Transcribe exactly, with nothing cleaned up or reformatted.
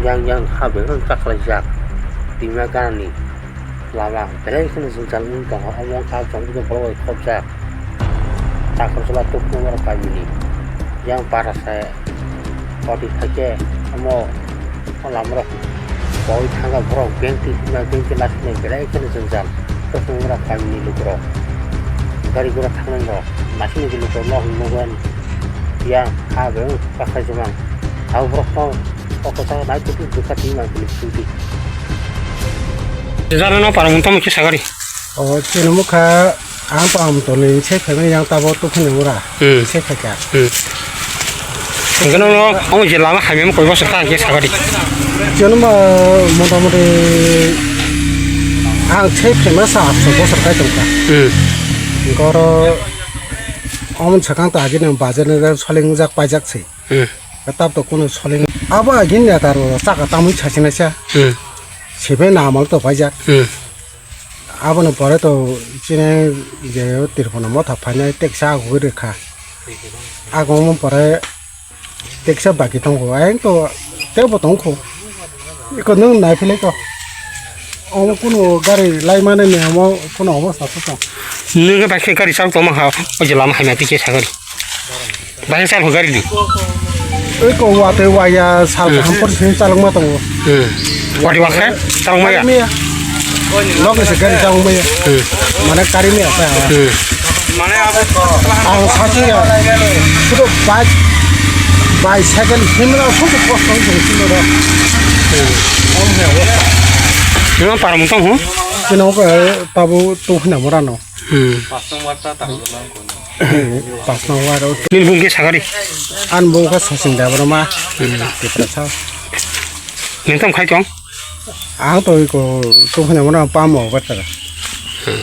Yang yang ha bekreng chakhlaijak. Tima ganani lama belai kheno jwngjal wng tongo. Omo wngkha chwng borok bai khopjak. Takhorjwla tukmung borok kamini. Yang para se odi khaikhe omo o lamarok boi thangkha borok bengti hwnba bengti lasinai belai kheno jwngjal. Tukmung borok kamini lukurok gari gura thangnai rok masini lukurok no hwnmung yang ha bekreng chakhlaijak mang. Abo borok no O kwchak nai kutu bwkha twi mang kili sudi. Jana no para mung tamo khe sagari. O chini mukha ang pam toni se phemani yang tabo tukhuni ura. Hmm. Se khaikha. Hmm. Hingke no no omo je lama hamya koi bosor ta khe sagari. Chini ma motamoti ang se phema sa atso bosor kai tongkha. Hmm. Goro omo sakang ta agini bajar ni soling jak paijak se. Hmm. Tab to kuno soling. Abo agin neta ro chaka tamui sachina sa. Hmm. Sibe namal to paijak. Hmm. Aboni pore to chini je Tirpona motha phainai teksa agugwi rwkha. Agomon pore teksa baki tongo. Ayang to tebo tongkho. Iko nwng naiphilai ko. Omo kuno gari laimani ni omo kuno obosta to tong. Nwng bai khe gari chal tongma ha, o je lama hamya twi khe sagari. Bahai sal ho gari di. Oi ko wa te wa ya sal Hmm. kaham por sin chalok ma tongo. Hmm. Wadi wakhe, tang maya. Kari maya. Lok se gari tang maya. Hmm. Mane kari maya ta. Hmm. Ang sachi ya. Sudo bike, bicycle himra sudo kosto himra. Hmm. Om he wa. Nang para mung tong ho? Kino ko tabu tu hina mora no. Hmm. Pas nang wa ta ta. Pas nang wa ro. Nini bung khe sagari. An bung khe sasing da bro ma. Hmm. Tipra sa. Nini tong khai tong? Ang to ko to hina mona pa mo ba ta. Hmm.